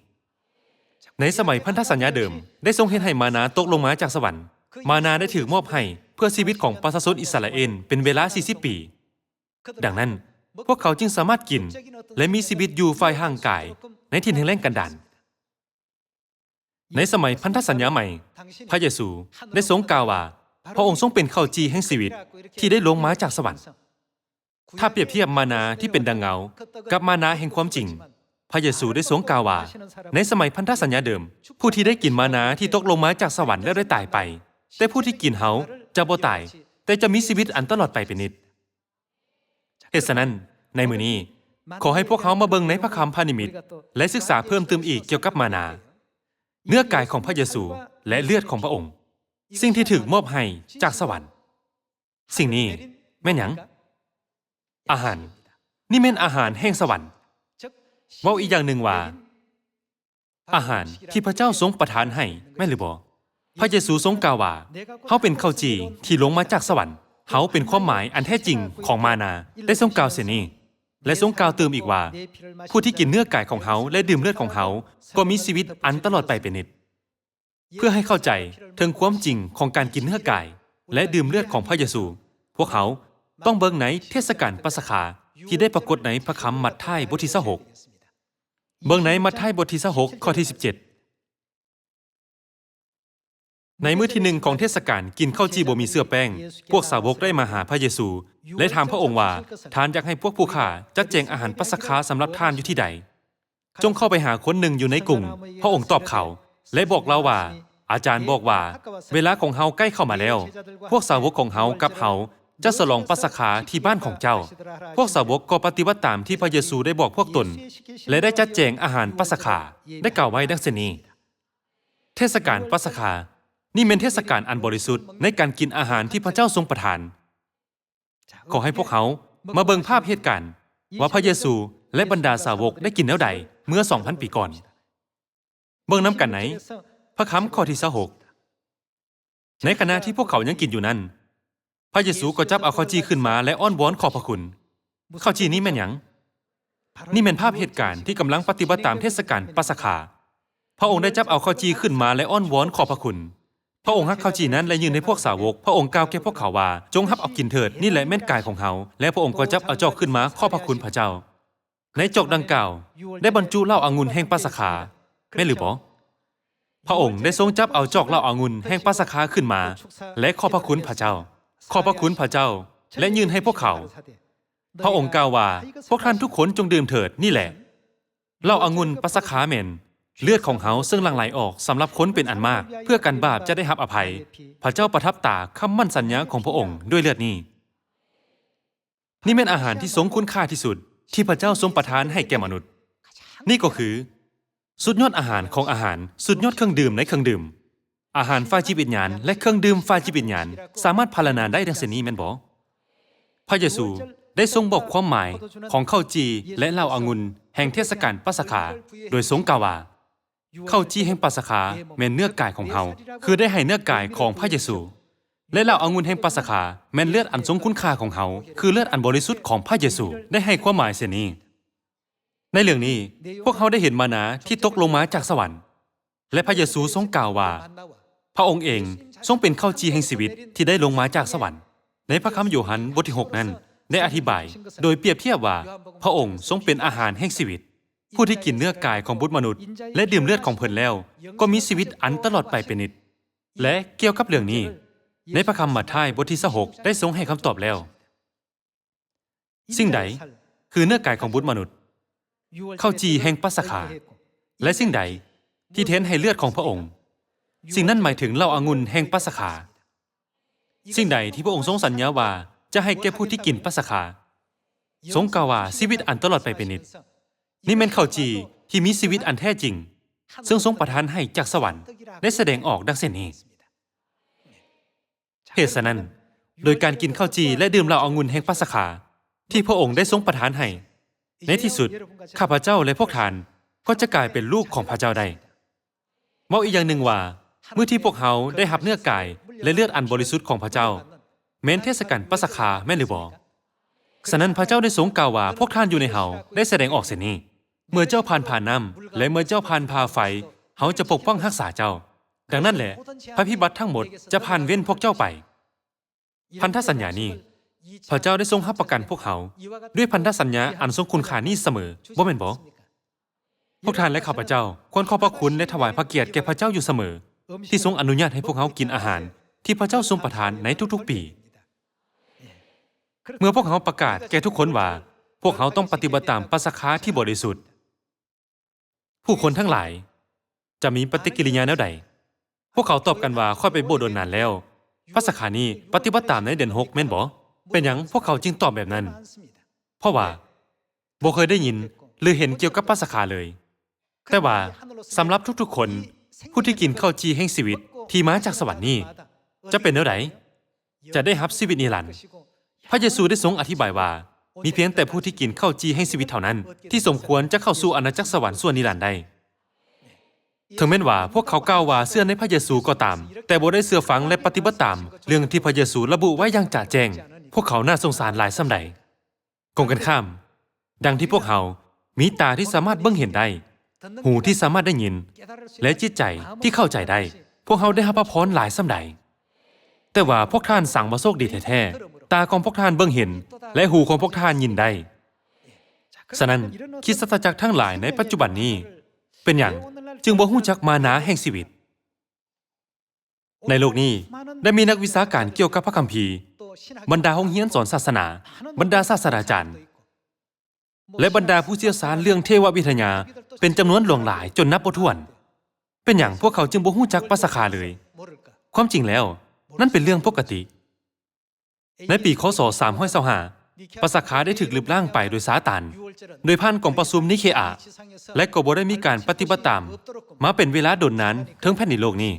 ໃນສະໄໝພັນທະສັນຍາເດີມ ໄດ້ຊົງເຮັດໃຫ້ມານາຕົກລົງມາຈາກສະຫວັນ. ມານາໄດ້ຖືກມອບໃຫ້ເພື່ອຊີວິດຂອງປະຊາຊົນອິດສະຣາເອນເປັນເວລາສີ່ສິບປີ. ດັ່ງນັ້ນ, ພວກເຂົາຈຶ່ງສາມາດກິນ ແລະ ມີຊີວິດຢູ່ຝ່າຍຮ່າງກາຍໃນຖິ່ນແຫ້ງແລ້ງກັນດານ. ໃນສະໄໝພັນທະສັນຍາໃໝ່, ພະເຢຊູໄດ້ຊົງກ່າວວ່າ ພະອົງຊົງເປັນເຂົ້າຈີ່ແຫ່ງຊີວິດທີ່ໄດ້ລົງມາຈາກສະຫວັນ. ຖ້າປຽບທຽບມານາທີ່ເປັນດັ່ງເງົາກັບມານາແຫ່ງຄວາມຈິງ, ພະເຢຊູໄດ້ຊົງກ່າວວ່າ ໃນສະໄໝພັນທະສັນຍາເດີມ, ຜູ້ທີ່ໄດ້ກິນມານາທີ່ຕົກລົງມາຈາກສະຫວັນແລ້ວໄດ້ຕາຍໄປ, ແຕ່ຜູ້ທີ່ກິນເຮົາຈະບໍ່ຕາຍ, ແຕ່ຈະມີຊີວິດອັນຕະຫຼອດໄປເປັນນິດ. ເຫດສະນັ້ນ, ໃນມື້ນີ້, ຂໍໃຫ້ພວກເຮົາມາເບິ່ງໃນພະຄຳພະນິມິດ ແລະ ສຶກສາເພີ່ມຕື່ມອີກກ່ຽວກັບມານາ, ເນື້ອກາຍຂອງພະເຢຊູ ແລະ ເລືອດຂອງພະອົງ, ສິ່ງທີ່ຖືກມອບໃຫ້ຈາກສະຫວັນ. ສິ່ງນີ້ແມ່ນຫຍັງ? ອາຫານ. ນີ້ແມ່ນອາຫານແຫ່ງສະຫວັນ. ເວົ້າອີກຢ່າງໜຶ່ງວ່າ, ອາຫານທີ່ພະເຈົ້າຊົງປະທານໃຫ້, ແມ່ນຫຼືບໍ່? ພະເຢຊູຊົງກ່າວວ່າ, ເຮົາເປັນເຂົ້າຈີ່ທີ່ລົງມາຈາກສະຫວັນ, ເຮົາເປັນຄວາມໝາຍອັນແທ້ຈິງຂອງມານາ, ໄດ້ຊົງກ່າວເຊັ່ນນີ້ ແລະ ຊົງກ່າວຕື່ມອີກວ່າ, ຜູ້ທີ່ກິນເນື້ອກາຍຂອງເຮົາ ແລະ ດື່ມເລືອດຂອງເຮົາ ກໍມີຊີວິດອັນຕະຫຼອດໄປເປັນນິດ. ເພື່ອໃຫ້ເຂົ້າໃຈເຖິງຄວາມຈິງຂອງການກິນເນື້ອກາຍ ແລະ ດື່ມເລືອດຂອງພະເຢຊູ, ພວກເຮົາຕ້ອງເບິ່ງໃນເທດສະການປັດສະຄາ ທີ່ໄດ້ປາກົດໃນພະຄຳມັດທາຍບົດທີຊາວຫົກ. ເບິ່ງໃນມັດທາຍບົດທີຊາວຫົກ ຂໍ້ທີສິບເຈັດ. ໃນມື້ທີໜຶ່ງຂອງເທດສະການກິນເຂົ້າຈີ່ບໍ່ມີເຊື້ອແປ້ງ, ພວກສາວົກໄດ້ມາຫາພະເຢຊູ ແລະ ຖາມພະອົງວ່າ, ທ່ານຢາກໃຫ້ພວກຜູ້ຂ້າຈັດແຈງອາຫານປັດສະຄາສຳລັບທ່ານຢູ່ທີ່ໃດ? ຈົ່ງເຂົ້າໄປຫາຄົນໜຶ່ງຢູ່ໃນກຸງ, ພະອົງຕອບເຂົາ ແລະ ບອກລາວວ່າ, ອາຈານບອກວ່າ, ເວລາຂອງເຮົາໃກ້ເຂົ້າມາແລ້ວ, ພວກສາວົກຂອງເຮົາກັບເຮົາຈະສະຫຼອງປັດສະຄາທີ່ບ້ານຂອງເຈົ້າ. ພວກສາວົກກໍປະຕິບັດຕາມທີ່ພະເຢຊູໄດ້ບອກພວກຕົນ ແລະ ໄດ້ຈັດແຈງອາຫານປັດສະຄາ, ໄດ້ກ່າວໄວ້ດັ່ງເຊັ່ນນີ້. ເທດສະການປັດສະຄາ, ນີ້ແມ່ນເທດສະການອັນບໍລິສຸດໃນການກິນອາຫານທີ່ພະເຈົ້າຊົງປະທານ. ຂໍໃຫ້ພວກເຮົາມາເບິ່ງພາບເຫດການວ່າພະເຢຊູ ແລະ ບັນດາສາວົກໄດ້ກິນແນວໃດເມື່ອສອງພັນປີກ່ອນ. ເບິ່ງນຳກັນໃນພະຄຳຂໍ້ທີຊາວຫົກ. ໃນຂະນະທີ່ພວກເຂົາຍັງກິນຢູ່ນັ້ນ, ພະເຢຊູກໍຈັບເອົາເຂົ້າຈີ່ຂຶ້ນມາ ແລະ ອ້ອນວອນຂອບພະຄຸນ. ເຂົ້າຈີ່ນີ້ແມ່ນຫຍັງ? ນີ້ແມ່ນພາບເຫດການທີ່ກຳລັງປະຕິບັດຕາມເທດສະການປັດສະຄາ. ພະອົງໄດ້ຈັບເອົາເຂົ້າຈີ່ຂຶ້ນມາ ແລະ ອ້ອນວອນຂອບພະຄຸນ. ພະອົງຮັກເຂົ້າຈີ່ນັ້ນ ແລະ ຍື່ນໃຫ້ພວກສາວົກ. ພະອົງກ່າວແກ່ພວກເຂົາວ່າ, ຈົ່ງຮັບເອົາກິນເຖີດ, ນີ້ແຫຼະແມ່ນກາຍຂອງເຮົາ. ແລ້ວພະອົງກໍຈັບເອົາຈອກຂຶ້ນມາຂອບພະຄຸນພະເຈົ້າ. ໃນຈອກດັ່ງກ່າວໄດ້ບັນຈຸເຫຼົ້າອະງຸ່ນແຫ່ງປັດສະຄາ, ແມ່ນຫຼືບໍ່? ພະອົງໄດ້ຊົງຈັບເອົາຈອກເຫຼົ້າອະງຸ່ນແຫ່ງປັດສະຄາຂຶ້ນມາ ແລະ ຂອບພະຄຸນພະເຈົ້າ, ຂອບພະຄຸນພະເຈົ້າ ແລະ ຍື່ນໃຫ້ພວກເຂົາ. ພະອົງກ່າວວ່າ, ພວກທ່ານທຸກຄົນຈົ່ງດື່ມເຖີດ, ນີ້ແຫຼະເຫຼົ້າອະງຸ່ນປັດສະຄາແມ່ນເລືອດຂອງເຮົາເຊິ່ງຫຼັ່ງໄຫຼອອກສຳລັບຄົນເປັນອັນມາກ, ເພື່ອການບາບຈະໄດ້ຮັບອະໄພ. ພະເຈົ້າປະທັບຕາຄຳໝັ້ນສັນຍາຂອງພະອົງດ້ວຍເລືອດນີ້. ນີ້ແມ່ນອາຫານທີ່ຊົງຄຸນຄ່າທີ່ສຸດທີ່ພະເຈົ້າຊົງປະທານໃຫ້ແກ່ມະນຸດ. ນີ້ກໍຄືສຸດຍອດອາຫານຂອງອາຫານ, ສຸດຍອດເຄື່ອງດື່ມໃນເຄື່ອງດື່ມ. ອາຫານຝ່າຍຈິດວິນຍານ ແລະ ເຄື່ອງດື່ມຝ່າຍຈິດວິນຍານສາມາດພັນລະນາໄດ້ດັ່ງເຊັ່ນນີ້ແມ່ນບໍ່? ພະເຢຊູໄດ້ຊົງບອກຄວາມໝາຍຂອງເຂົ້າຈີ່ ແລະ ເຫຼົ້າອະງຸ່ນແຫ່ງເທດສະການປັດສະຄາ ໂດຍຊົງກ່າວວ່າ, ເຂົ້າຈີ່ແຫ່ງປັດສະຄາແມ່ນເນື້ອກາຍຂອງເຮົາ, ຄືໄດ້ໃຫ້ເນື້ອກາຍຂອງພະເຢຊູ, ແລະ ເຫຼົ້າອະງຸ່ນແຫ່ງປັດສະຄາແມ່ນເລືອດອັນຊົງຄຸນຄ່າຂອງເຮົາ, ຄືເລືອດອັນບໍລິສຸດຂອງພະເຢຊູ. ໄດ້ໃຫ້ຄວາມໝາຍເຊັ່ນນີ້. ໃນເລື່ອງນີ້, ພວກເຮົາໄດ້ເຫັນມານາທີ່ຕົກລົງມາຈາກສະຫວັນ, ແລະ ພະເຢຊູຊົງກ່າວວ່າ ພະອົງເອງຊົງເປັນເຂົ້າຈີ່ແຫ່ງຊີວິດທີ່ໄດ້ລົງມາຈາກສະຫວັນ. ໃນພະຄຳໂຢຮັນບົດທີຫົກນັ້ນໄດ້ອະທິບາຍໂດຍປຽບທຽບວ່າ ພະອົງຊົງເປັນອາຫານແຫ່ງຊີວິດ. ຜູ້ທີ່ກິນເນື້ອກາຍຂອງບຸດມະນຸດ ແລະ ດື່ມເລືອດຂອງເພິ່ນແລ້ວ ກໍມີຊີວິດອັນຕະຫຼອດໄປເປັນນິດ. ແລະ ກ່ຽວກັບເລື່ອງນີ້, ໃນພະຄຳມາທາຍບົດທີຊາວຫົກໄດ້ຊົງໃຫ້ຄຳຕອບແລ້ວ. ສິ່ງໃດຄືເນື້ອກາຍຂອງບຸດມະນຸດ, ເຂົ້າຈີ່ແຫ່ງປັດສະຄາ, ແລະ ສິ່ງໃດທີ່ແທນໃຫ້ເລືອດຂອງພະອົງ? ສິ່ງນັ້ນໝາຍເຖິງເຫຼົ້າອະງຸ່ນແຫ່ງປັດສະຄາ. ສິ່ງໃດທີ່ພະອົງຊົງສັນຍາວ່າຈະໃຫ້ແກ່ຜູ້ທີ່ກິນປັດສະຄາ? ຊົງກ່າວວ່າຊີວິດອັນຕະຫຼອດໄປເປັນນິດ. ນີ້ແມ່ນເຂົ້າຈີ່ທີ່ມີຊີວິດອັນແທ້ຈິງ, ເຊິ່ງຊົງປະທານໃຫ້ຈາກສະຫວັນ, ໄດ້ສະແດງອອກດັ່ງເຊັ່ນນີ້. ເຫດສະນັ້ນ, ໂດຍການກິນເຂົ້າຈີ່ ແລະ ດື່ມເຫຼົ້າອະງຸ່ນແຫ່ງປັດສະຄາ ທີ່ພະອົງໄດ້ຊົງປະທານໃຫ້, ໃນທີ່ສຸດ, ຂ້າພະເຈົ້າ ແລະ ພວກທ່ານ ກໍຈະກາຍເປັນລູກຂອງພະເຈົ້າໄດ້. ເວົ້າອີກຢ່າງໜຶ່ງວ່າ, ມື້ທີ່ພວກເຮົາໄດ້ຮັບເນື້ອກາຍ ແລະ ເລືອດອັນບໍລິສຸດຂອງພະເຈົ້າ, ແມ່ນເທດສະການປັດສະຄາ, ແມ່ນຫຼືບໍ່? ສະນັ້ນ, ພະເຈົ້າໄດ້ຊົງກ່າວວ່າ, ພວກທ່ານຢູ່ໃນເຮົາ, ໄດ້ສະແດງອອກເຊັ່ນນີ້. ເມື່ອເຈົ້າຜ່ານຜ່ານ້ຳ ແລະ ເມື່ອເຈົ້າຜ່ານຜ່າໄຟ, ເຮົາຈະປົກປ້ອງຮັກສາເຈົ້າ. ດັ່ງນັ້ນແຫຼະ, ໄພພິບັດທັງໝົດຈະຜ່ານເວັ້ນພວກເຈົ້າໄປ. ພັນທະສັນຍານີ້, ພະເຈົ້າໄດ້ຊົງຮັບປະກັນພວກເຮົາດ້ວຍພັນທະສັນຍາອັນຊົງຄຸນຄ່ານີ້ສະເໝີ, ບໍ່ແມ່ນບໍ? ພວກທ່ານ ແລະ ຂ້າພະເຈົ້າຄວນຂອບພະຄຸນ ແລະ ຖວາຍພະກຽດແກ່ພະເຈົ້າຢູ່ສະເໝີ, ທີ່ຊົງອະນຸຍາດໃຫ້ພວກເຮົາກິນອາຫານທີ່ພະເຈົ້າຊົງປະທານໃນທຸກໆປີ. ເມື່ອພວກເຮົາປະກາດແກ່ທຸກຄົນວ່າ ພວກເຮົາຕ້ອງປະຕິບັດຕາມປັດສະຄາທີ່ບໍລິສຸດ, ຜູ້ຄົນທັງຫຼາຍຈະມີປະຕິກິລິຍາແນວໃດ? ພວກເຂົາຕອບກັນວ່າ, ຂ້ອຍໄປໂບດດົນນານແລ້ວ. ປັດສະຄານີ້ປະຕິບັດຕາມໃນເດືອນຫົກແມ່ນບໍ່? ເປັນຫຍັງພວກເຂົາຈຶ່ງຕອບແບບນັ້ນ? ເພາະວ່າບໍ່ເຄີຍໄດ້ຍິນ ຫຼື ເຫັນກ່ຽວກັບປັດສະຄາເລີຍ. ແຕ່ວ່າສຳລັບທຸກໆຄົນ, ຜູ້ທີ່ກິນເຂົ້າຈີ່ແຫ່ງຊີວິດທີ່ມາຈາກສະຫວັນນີ້ ຈະເປັນແນວໃດ? ຈະໄດ້ຮັບຊີວິດນິລັນ. ພະເຢຊູໄດ້ຊົງອະທິບາຍວ່າ, ມີພຽງແຕ່ຜູ້ທີ່ກິນເຂົ້າຈີ່ແຫ່ງຊີວິດເທົ່ານັ້ນ ທີ່ສົມຄວນຈະເຂົ້າສູ່ອານາຈັກສະຫວັນສ່ວນນິລັນໄດ້. ເຖິງແມ່ນວ່າພວກເຂົາກ່າວວ່າເຊື່ອໃນພະເຢຊູກໍຕາມ, ແຕ່ບໍ່ໄດ້ເຊື່ອຟັງ ແລະ ປະຕິບັດຕາມເລື່ອງທີ່ພະເຢຊູລະບຸໄວ້ຢ່າງຈະແຈ້ງ, ພວກເຂົາໜ້າສົງສານຫຼາຍສ່ຳໃດ. ກົງກັນຂ້າມ, ດັ່ງທີ່ພວກເຮົາມີຕາທີ່ສາມາດເບິ່ງເຫັນໄດ້, ຫູທີ່ສາມາດໄດ້ຍິນ ແລະ ຈິດໃຈທີ່ເຂົ້າໃຈໄດ້, ພວກເຮົາໄດ້ຮັບພະພອນຫຼາຍສ່ຳໃດ. ແຕ່ວ່າພວກທ່ານສັງວ່າໂຊກດີແທ້ໆ, ຕາຂອງພວກທ່ານເບິ່ງເຫັນ ແລະ ຫູຂອງພວກທ່ານຍິນໄດ້. ສະນັ້ນ, ຄຣິສຕະຈັກທັງຫຼາຍໃນປັດຈຸບັນນີ້ ເປັນຫຍັງຈຶ່ງບໍ່ຮູ້ຈັກມານາແຫ່ງຊີວິດ? ໃນໂລກນີ້ໄດ້ມີນັກວິຊາການກ່ຽວກັບພະຄຳພີ, ບັນດາໂຮງຮຽນສອນສາສະໜາ, ບັນດາສາດສະດາຈານ ແລະ ບັນດາຜູ້ຊ່ຽວຊານເລື່ອງເທວະວິທະຍາເປັນຈຳນວນຫຼວງຫຼາຍຈົນນັບບໍ່ຖ້ວນ. ເປັນຫຍັງພວກເຂົາຈຶ່ງບໍ່ຮູ້ຈັກປັດສະຄາເລີຍ? ຄວາມຈິງແລ້ວ, ນັ້ນເປັນເລື່ອງປົກກະຕິ. ໃນປີ ຄ.ສ. ສາມຮ້ອຍຊາວຫ້າ ປັດສະຄາໄດ້ຖືກລຶບລ້າງໄປໂດຍຊາຕານ ໂດຍຜ່ານກອງປະຊຸມນິເຄອາ ແລະ ກໍບໍ່ໄດ້ມີການປະຕິບັດຕາມມາເປັນເວລາດົນນານເທິງແຜ່ນດິນໂລກນີ້.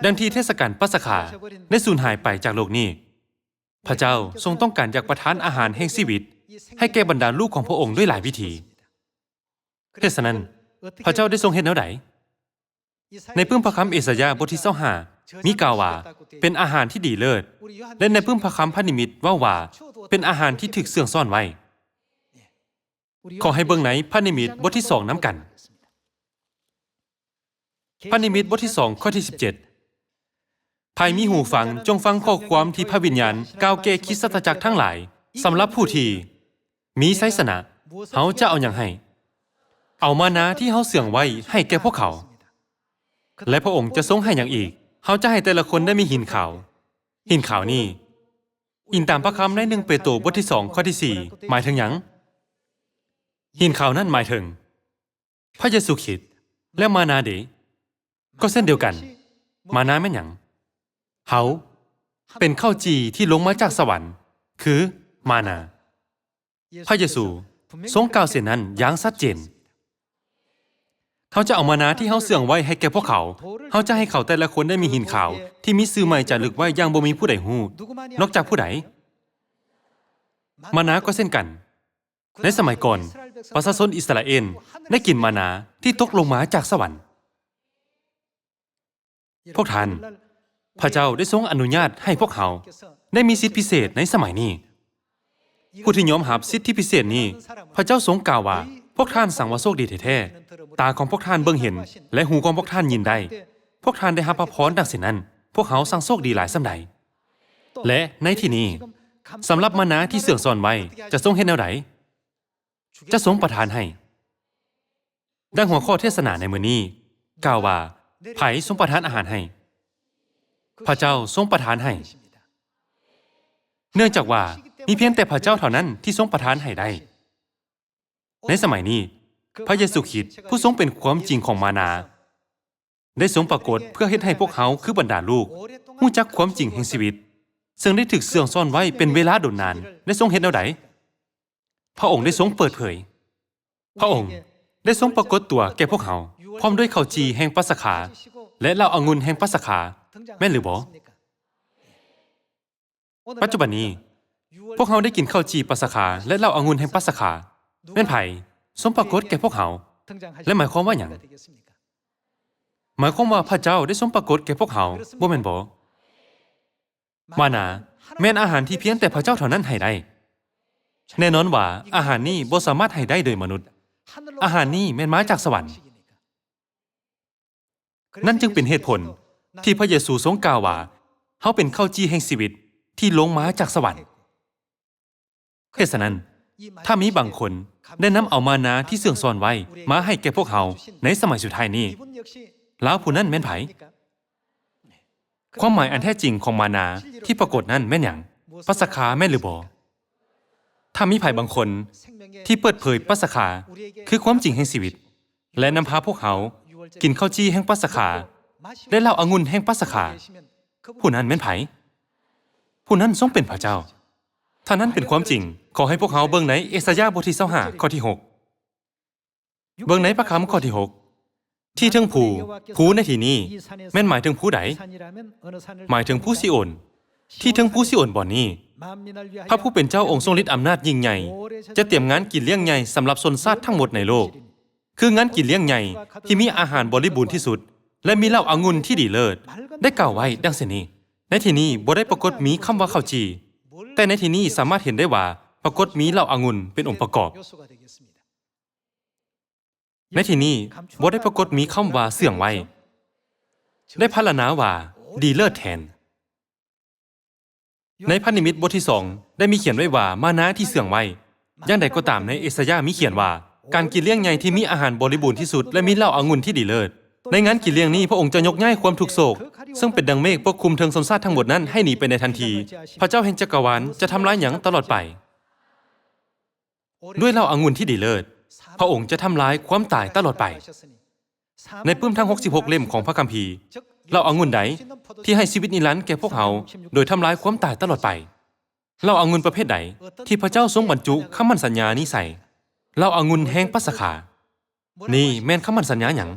ດັ່ງທີ່ເທດສະການປັດສະຄາໄດ້ສູນຫາຍໄປຈາກໂລກນີ້, ພະເຈົ້າຊົງຕ້ອງການຢາກປະທານອາຫານແຫ່ງຊີວິດໃຫ້ແກ່ບັນດາລູກຂອງພະອົງດ້ວຍຫຼາຍວິທີ. ເຮັດສະນັ້ນ, ພະເຈົ້າໄດ້ຊົງເຮັດແນວໃດ? ໃນປຶ້ມພະຄຳເອສາຍາບົດທີຊາວຫ້າ ມີກ່າວວ່າ ເປັນອາຫານທີ່ດີເລີດ ແລະ ໃນປຶ້ມພະຄຳພະນິມິດເວົ້າວ່າ ເປັນອາຫານທີ່ຖືກເຊື່ອງຊ້ອນໄວ້. ຂໍໃຫ້ເບິ່ງໃນພະນິມິດບົດທີສອງນຳກັນ. ພະນິມິດບົດທີສອງ ຂໍ້ທີສິບເຈັດ ໃຜມີຫູຟັງ ຈົ່ງຟັງຂໍ້ຄວາມທີ່ພະວິນຍານກ່າວແກ່ຄຣິສຕະຈັກທັງຫຼາຍ. ສຳລັບຜູ້ທີ່ມີໄຊຊະນະ, ເຮົາຈະເອົາຫຍັງໃຫ້? ເອົາມານາທີ່ເຮົາເຊື່ອງໄວ້ໃຫ້ແກ່ພວກເຂົາ. ແລະ ພະອົງຈະຊົງໃຫ້ຫຍັງອີກ? ເຮົາຈະໃຫ້ແຕ່ລະຄົນໄດ້ມີຫີນຂາວ. ຫີນຂາວນີ້, ອີງຕາມພະຄຳໃນໜຶ່ງເປໂຕບົດທີສອງ ຂໍ້ທີສີ່ ໝາຍເຖິງຫຍັງ? ຫີນຂາວນັ້ນໝາຍເຖິງ ພະເຢຊູຄຣິດ ແລະ ມານາເດ? ກໍເຊັ່ນດຽວກັນ, ມານາແມ່ນຫຍັງ? ເຮົາເປັນເຂົ້າຈີ່ທີ່ລົງມາຈາກສະຫວັນ, ຄືມານາ. ພະເຢຊູຊົງກ່າວເຊັ່ນນັ້ນຢ່າງຊັດເຈນ. ເຮົາຈະເອົາມານາທີ່ເຮົາເຊື່ອງໄວ້ໃຫ້ແກ່ພວກເຂົາ. ເຮົາຈະໃຫ້ເຂົາແຕ່ລະຄົນໄດ້ມີຫີນຂາວທີ່ມີຊື່ໃໝ່ຈາລຶກໄວ້ຢ່າງບໍ່ມີຜູ້ໃດຮູ້, ນອກຈາກຜູ້ໃດ? ມານາກໍເຊັ່ນກັນ. ໃນສະໄໝກ່ອນ, ປະຊາຊົນອິດສະຣາເອນໄດ້ກິນມານາທີ່ຕົກລົງມາຈາກສະຫວັນ. ພວກທ່ານ, ພະເຈົ້າໄດ້ຊົງອະນຸຍາດໃຫ້ພວກເຮົາໄດ້ມີສິດພິເສດໃນສະໄໝນີ້. ຜູ້ທີ່ຍອມຮັບສິດທິພິເສດນີ້, ພະເຈົ້າຊົງກ່າວວ່າ, ພວກທ່ານສັງວ່າໂຊກດີແທ້ໆ, ຕາຂອງພວກທ່ານເບິ່ງເຫັນ ແລະ ຫູຂອງພວກທ່ານຍິນໄດ້. ພວກທ່ານໄດ້ຮັບພະພອນດັ່ງເຊັ່ນນັ້ນ, ພວກເຮົາສັງໂຊກດີຫຼາຍສ່ຳໃດ. ແລະ ໃນທີ່ນີ້, ສຳລັບມານາທີ່ເຊື່ອງຊ້ອນໄວ້, ຈະຊົງເຮັດແນວໃດ? ຈະຊົງປະທານໃຫ້. ດັ່ງຫົວຂໍ້ເທດສະໜາໃນມື້ນີ້ກ່າວວ່າ, ໃຜຊົງປະທານອາຫານໃຫ້? ພະເຈົ້າຊົງປະທານໃຫ້. ເນື່ອງຈາກວ່າມີພຽງແຕ່ພະເຈົ້າເທົ່ານັ້ນທີ່ຊົງປະທານໃຫ້ໄດ້. ໃນສະໄໝນີ້, ພະເຢຊູຄຣິດ, ຜູ້ຊົງເປັນຄວາມຈິງຂອງມານາ, ໄດ້ຊົງປາກົດເພື່ອເຮັດໃຫ້ພວກເຮົາ, ຄືບັນດາລູກ, ຮູ້ຈັກຄວາມຈິງແຫ່ງຊີວິດ, ເຊິ່ງໄດ້ຖືກເຊື່ອງຊ້ອນໄວ້ເປັນເວລາດົນນານ. ໄດ້ຊົງເຮັດແນວໃດ? ພະອົງໄດ້ຊົງເປີດເຜີຍ. ພະອົງໄດ້ຊົງປາກົດຕົວແກ່ພວກເຮົາ, ພ້ອມດ້ວຍເຂົ້າຈີ່ແຫ່ງປັດສະຄາ ແລະ ເຫຼົ້າອະງຸ່ນແຫ່ງປັດສະຄາ, ແມ່ນຫຼືບໍ່? ປັດຈຸບັນນີ້, ພວກເຮົາໄດ້ກິນເຂົ້າຈີ່ປັດສະຄາ ແລະ ເຫຼົ້າອະງຸ່ນແຫ່ງປັດສະຄາ. ແມ່ນໃຜຊົງປາກົດແກ່ພວກເຮົາ ແລະ ໝາຍຄວາມວ່າຫຍັງ? ໝາຍຄວາມວ່າພະເຈົ້າໄດ້ຊົງປາກົດແກ່ພວກເຮົາ, ບໍ່ແມ່ນບໍ? ມານາແມ່ນອາຫານທີ່ພຽງແຕ່ພະເຈົ້າເທົ່ານັ້ນໃຫ້ໄດ້. ແນ່ນອນວ່າອາຫານນີ້ບໍ່ສາມາດໃຫ້ໄດ້ໂດຍມະນຸດ. ອາຫານນີ້ແມ່ນມາຈາກສະຫວັນ. ນັ້ນຈຶ່ງເປັນເຫດຜົນທີ່ພະເຢຊູຊົງກ່າວວ່າ, ເຮົາເປັນເຂົ້າຈີ່ແຫ່ງຊີວິດທີ່ລົງມາຈາກສະຫວັນ. ເພາະສະນັ້ນ, ຖ້າມີບາງຄົນໄດ້ນຳເອົາມານາທີ່ເຊື່ອງຊ້ອນໄວ້ມາໃຫ້ແກ່ພວກເຮົາໃນສະໄໝສຸດທ້າຍນີ້, ລາວຜູ້ນັ້ນແມ່ນໃຜ? ຄວາມໝາຍອັນແທ້ຈິງຂອງມານາທີ່ປາກົດນັ້ນແມ່ນຫຍັງ? ປັດສະຄາແມ່ນຫຼືບໍ່? ຖ້າມີໃຜບາງຄົນທີ່ເປີດເຜີຍປັດສະຄາ, ຄືຄວາມຈິງແຫ່ງຊີວິດ, ແລະ ນຳພາພວກເຮົາກິນເຂົ້າຈີ່ແຫ່ງປັດສະຄາ ແລະ ເຫຼົ້າອະງຸ່ນແຫ່ງປັດສະຄາ, ຜູ້ນັ້ນແມ່ນໃຜ? ຜູ້ນັ້ນຊົງເປັນພະເຈົ້າ. ຖ້ານັ້ນເປັນຄວາມຈິງ, ຂໍໃຫ້ພວກເຮົາເບິ່ງໃນເອສາຍາບົດທີຊາວຫ້າ ຂໍ້ທີຫົກ. ເບິ່ງໃນພະຄຳຂໍ້ທີຫົກ. ທີ່ເທິງພູ, ພູໃນທີ່ນີ້ແມ່ນໝາຍເຖິງພູໃດ? ໝາຍເຖິງພູຊີໂອນ. ທີ່ເທິງພູຊີໂອນບ່ອນນີ້, ພະຜູ້ເປັນເຈົ້າອົງຊົງລິດອຳນາດຍິ່ງໃຫຍ່ ຈະຕຽມງານກິນລ້ຽງໃຫຍ່ສຳລັບຊົນຊາດທັງໝົດໃນໂລກ. ຄືງານກິນລ້ຽງໃຫຍ່ທີ່ມີອາຫານບໍລິບູນທີ່ສຸດ ແລະ ມີເຫຼົ້າອະງຸ່ນທີ່ດີເລີດ ໄດ້ກ່າວໄວ້ດັ່ງເຊັ່ນນີ້. ໃນທີ່ນີ້ບໍ່ໄດ້ປາກົດມີຄຳວ່າເຂົ້າຈີ່, ແຕ່ໃນທີ່ນີ້ສາມາດເຫັນໄດ້ວ່າປາກົດມີເຫຼົ້າອະງຸ່ນເປັນອົງປະກອບ. ໃນທີ່ນີ້ບໍ່ໄດ້ປາກົດມີຄຳວ່າເຊື່ອງໄວ້, ໄດ້ພັນລະນາວ່າດີເລີດແທນ. ໃນພັນນິມິດບົດທີສອງ ໄດ້ມີຂຽນໄວ້ວ່າມານາທີ່ເຊື່ອງໄວ້. ຢ່າງໃດກໍຕາມ, ໃນເອສາຍາມີຂຽນວ່າ ການກິນລ້ຽງໃຫຍ່ທີ່ມີອາຫານບໍລິບູນທີ່ສຸດ ແລະ ມີເຫຼົ້າອະງຸ່ນທີ່ດີເລີດ. ໃນງານກິນລ້ຽງນີ້ ພະອົງຈະຍົກຍ້າຍຄວາມທຸກໂສກ ເຊິ່ງເປັນດັ່ງເມກປົກຄຸມເທິງຊົນຊາດທັງໝົດນັ້ນໃຫ້ໜີໄປໃນທັນທີ. ພະເຈົ້າແຫ່ງຈັກກະວານຈະທຳລາຍຫຍັງຕະຫຼອດໄປ? ດ້ວຍເຫຼົ້າອະງຸ່ນທີ່ດີເລີດ, ພະອົງຈະທຳລາຍຄວາມຕາຍຕະຫຼອດໄປ. ໃນປຶ້ມທັງຫົກສິບຫົກເຫຼັ້ມຂອງພະຄຳພີ, ເຫຼົ້າອະງຸ່ນໃດທີ່ໃຫ້ຊີວິດນິລັນແກ່ພວກເຮົາໂດຍທຳລາຍຄວາມຕາຍຕະຫຼອດໄປ? ເຫຼົ້າອະງຸ່ນປະເພດໃດທີ່ພະເຈົ້າຊົງບັນຈຸຄຳໝັ້ນສັນຍານີ້ໃສ່? ເຫຼົ້າອະງຸ່ນແຫ່ງປາສະຄາ. ນີ້ແມ່ນຄຳໝັ້ນສັນຍາຫຍັງ?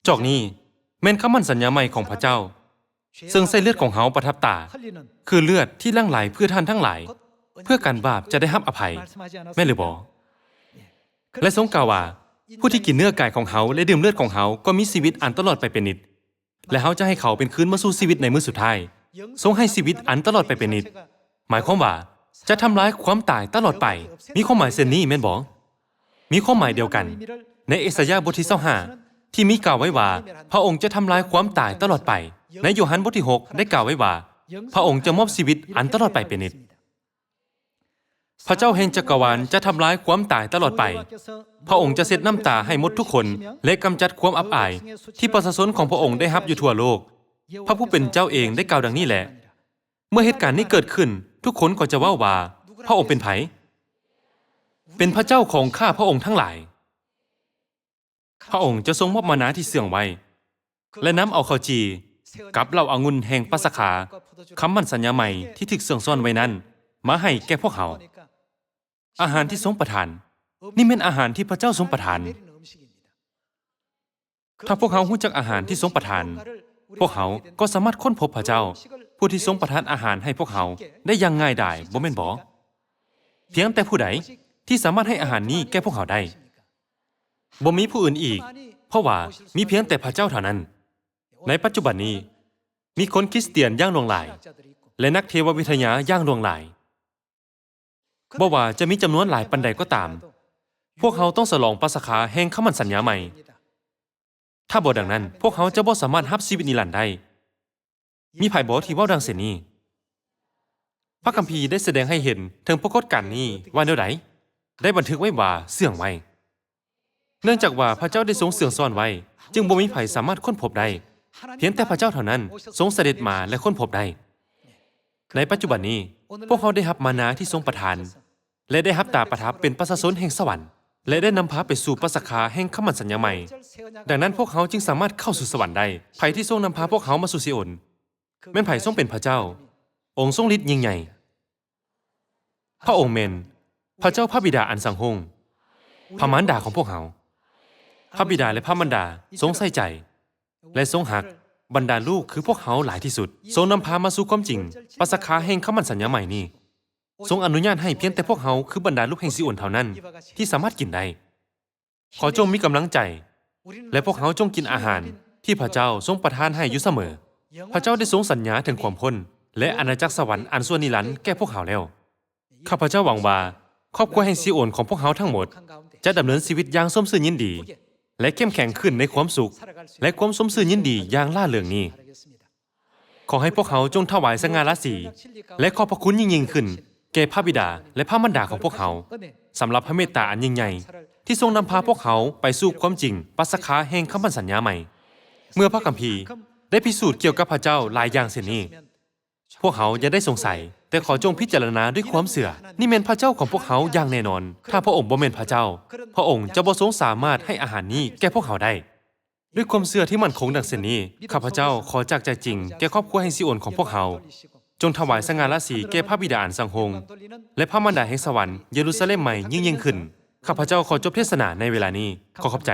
ຈອກນີ້ແມ່ນຄຳໝັ້ນສັນຍາໃໝ່ຂອງພະເຈົ້າ, ເຊິ່ງໃຊ້ເລືອດຂອງເຮົາປະທັບຕາ, ຄືເລືອດທີ່ຫຼັ່ງໄຫຼເພື່ອທ່ານທັງຫຼາຍ, ເພື່ອການບາບຈະໄດ້ຮັບອະໄພ, ແມ່ນຫຼືບໍ່? ແລະ ຊົງກ່າວວ່າ, ຜູ້ທີ່ກິນເນື້ອກາຍຂອງເຮົາ ແລະ ດື່ມເລືອດຂອງເຮົາ ກໍມີຊີວິດອັນຕະຫຼອດໄປເປັນນິດ, ແລະ ເຮົາຈະໃຫ້ເຂົາເປັນຄືນມາສູ່ຊີວິດໃນມື້ສຸດທ້າຍ, ຊົງໃຫ້ຊີວິດອັນຕະຫຼອດໄປເປັນນິດ. ໝາຍຄວາມວ່າ ຈະທຳລາຍຄວາມຕາຍຕະຫຼອດໄປ. ມີຄວາມໝາຍເຊັ່ນນີ້ແມ່ນບໍ່? ມີຄວາມໝາຍດຽວກັນໃນເອສາຍາບົດທີຊາວຫ້າ ທີ່ມີກ່າວໄວ້ວ່າ ພະອົງຈະທຳລາຍຄວາມຕາຍຕະຫຼອດໄປ. ໃນໂຍຮັນບົດທີຫົກ ໄດ້ກ່າວໄວ້ວ່າ ພະອົງຈະມອບຊີວິດອັນຕະຫຼອດໄປເປັນນິດ. ພະເຈົ້າແຫ່ງຈັກກະວານຈະທຳລາຍຄວາມຕາຍຕະຫຼອດໄປ. ພະອົງຈະເຊັດນ້ຳຕາໃຫ້ໝົດທຸກຄົນ ແລະ ກຳຈັດຄວາມອັບອາຍທີ່ປະຊາຊົນຂອງພະອົງໄດ້ຮັບຢູ່ທົ່ວໂລກ. ພະຜູ້ເປັນເຈົ້າເອງໄດ້ກ່າວດັ່ງນີ້ແຫຼະ. ເມື່ອເຫດການນີ້ເກີດຂຶ້ນ, ທຸກຄົນກໍຈະເວົ້າວ່າ, ພະອົງເປັນໃຜ? ເປັນພະເຈົ້າຂອງຂ້າພະອົງທັງຫຼາຍ. ພະອົງຈະຊົງມອບມານາທີ່ເຊື່ອງໄວ້ ແລະ ນຳເອົາເຂົ້າຈີ່ກັບເຫຼົ້າອະງຸ່ນແຫ່ງປາສະຄາ, ຄຳໝັ້ນສັນຍາໃໝ່ທີ່ຖືກເຊື່ອງຊ້ອນໄວ້ນັ້ນ ມາໃຫ້ແກ່ພວກເຮົາ. ອາຫານທີ່ຊົງປະທານ, ນີ້ແມ່ນອາຫານທີ່ພະເຈົ້າຊົງປະທານ. ຖ້າພວກເຮົາຮູ້ຈັກອາຫານທີ່ຊົງປະທານ, ພວກເຮົາກໍສາມາດຄົ້ນພົບພະເຈົ້າ, ຜູ້ທີ່ຊົງປະທານອາຫານໃຫ້ພວກເຮົາໄດ້ຢ່າງງ່າຍດາຍ, ບໍ່ແມ່ນບໍ? ພຽງແຕ່ຜູ້ໃດທີ່ສາມາດໃຫ້ອາຫານນີ້ແກ່ພວກເຮົາໄດ້? ບໍ່ມີຜູ້ອື່ນອີກ, ເພາະວ່າມີພຽງແຕ່ພະເຈົ້າເທົ່ານັ້ນ. ໃນປັດຈຸບັນນີ້, ມີຄົນຄຣິສຕຽນຢ່າງຫຼວງຫຼາຍ ແລະ ນັກເທວະວິທະຍາຢ່າງຫຼວງຫຼາຍ. ບໍ່ວ່າຈະມີຈຳນວນຫຼາຍປານໃດກໍຕາມ, ພວກເຮົາຕ້ອງສະຫຼອງປາສະຄາແຫ່ງຄຳໝັ້ນສັນຍາໃໝ່. ຖ້າບໍ່ດັ່ງນັ້ນ, ພວກເຮົາຈະບໍ່ສາມາດຮັບຊີວິດນິລັນໄດ້. ມີໃຜບໍທີ່ເວົ້າດັ່ງເຊັ່ນນີ້? ພະຄຳພີໄດ້ສະແດງໃຫ້ເຫັນເຖິງປາກົດການນີ້ວ່າແນວໃດ? ໄດ້ບັນທຶກໄວ້ວ່າເຊື່ອງໄວ້. ເນື່ອງຈາກວ່າພະເຈົ້າໄດ້ຊົງເຊື່ອງຊ້ອນໄວ້, ຈຶ່ງບໍ່ມີໃຜສາມາດຄົ້ນພົບໄດ້. ພຽງແຕ່ພະເຈົ້າເທົ່ານັ້ນຊົງສະເດັດມາ ແລະ ຄົ້ນພົບໄດ້. ໃນປັດຈຸບັນນີ້, ພວກເຮົາໄດ້ຮັບມານາທີ່ຊົງປະທານ ແລະ ໄດ້ຮັບຕາປະທັບເປັນປະຊາຊົນແຫ່ງສະຫວັນ ແລະ ໄດ້ນຳພາໄປສູ່ປາສະຄາແຫ່ງຄຳໝັ້ນສັນຍາໃໝ່. ດັ່ງນັ້ນ, ພວກເຮົາຈຶ່ງສາມາດເຂົ້າສູ່ສະຫວັນໄດ້. ໃຜທີ່ຊົງນຳພາພວກເຮົາມາສູ່ຊີໂອນ? ແມ່ນໃຜຊົງເປັນພະເຈົ້າ, ອົງຊົງລິດຍິ່ງໃຫຍ່? ພະອົງແມ່ນພະເຈົ້າພະບິດາອັນສັງຫົງ, ພະມານດາຂອງພວກເຮົາ. ພະບິດາ ແລະ ພະມານດາຊົງໃສ່ໃຈ ແລະ ຊົງຮັກບັນດາລູກຄືພວກເຮົາຫຼາຍທີ່ສຸດ, ຊົງນຳພາມາສູ່ຄວາມຈິງ, ປາສະຄາແຫ່ງຄຳໝັ້ນສັນຍາໃໝ່ນີ້. ຊົງອະນຸຍາດໃຫ້ພຽງແຕ່ພວກເຮົາຄືບັນດາລູກແຫ່ງຊີໂອນເທົ່ານັ້ນທີ່ສາມາດກິນໄດ້. ຂໍຈົ່ງມີກຳລັງໃຈ ແລະ ພວກເຮົາຈົ່ງກິນອາຫານທີ່ພະເຈົ້າຊົງປະທານໃຫ້ຢູ່ສະເໝີ. ພະເຈົ້າໄດ້ຊົງສັນຍາເຖິງຄວາມພົ້ນ ແລະ ອານາຈັກສະຫວັນອັນຊົ່ວນິລັນແກ່ພວກເຮົາແລ້ວ. ຂ້າພະເຈົ້າຫວັງວ່າຄອບຄົວແຫ່ງຊີໂອນຂອງພວກເຮົາທັງໝົດຈະດຳເນີນຊີວິດຢ່າງຊົມຊື່ນຍິນດີ ແລະ ເຂັ້ມແຂງຂຶ້ນໃນຄວາມສຸກ ແລະ ຄວາມຊົມຊື່ນຍິນດີຢ່າງລ່າເລິງນີ້. ຂໍໃຫ້ພວກເຮົາຈົ່ງຖວາຍສະຫງ່າລາສີ ແລະ ຂອບພະຄຸນຍິ່ງໆຂຶ້ນແກ່ພະບິດາ ແລະ ພະມານດາຂອງພວກເຮົາ ສຳລັບພະເມດຕາອັນຍິ່ງໃຫຍ່ທີ່ຊົງນຳພາພວກເຮົາໄປສູ່ຄວາມຈິງປາສະຄາແຫ່ງຄຳໝັ້ນສັນຍາໃໝ່. ເມື່ອພະຄຳພີໄດ້ພິສູດກ່ຽວກັບພະເຈົ້າຫຼາຍຢ່າງເຊັ່ນນີ້, ພວກເຮົາຢ່າໄດ້ສົງໄສ, ແຕ່ຂໍຈົ່ງພິຈາລະນາດ້ວຍຄວາມເຊື່ອ. ນີ້ແມ່ນພະເຈົ້າຂອງພວກເຮົາຢ່າງແນ່ນອນ. ຖ້າພະອົງບໍ່ແມ່ນພະເຈົ້າ, ພະອົງຈະບໍ່ຊົງສາມາດໃຫ້ອາຫານນີ້ແກ່ພວກເຮົາໄດ້. ດ້ວຍຄວາມເຊື່ອທີ່ໝັ້ນຄົງດັ່ງເຊັ່ນນີ້, ຂ້າພະເຈົ້າຂໍຈາກໃຈຈິງແກ່ຄອບຄົວແຫ່ງຊີໂອນຂອງພວກເຮົາ, ຈົ່ງຖວາຍສະຫງ່າລາສີແກ່ພະບິດາອັນສັງຫົງ ແລະ ພະມານດາແຫ່ງສະຫວັນເຢຣູຊາເລັມໃໝ່ຍິ່ງໆຂຶ້ນ. ຂ້າພະເຈົ້າຂໍຈົບເທດສະໜາໃນເວລານີ້. ຂໍຂອບໃຈ.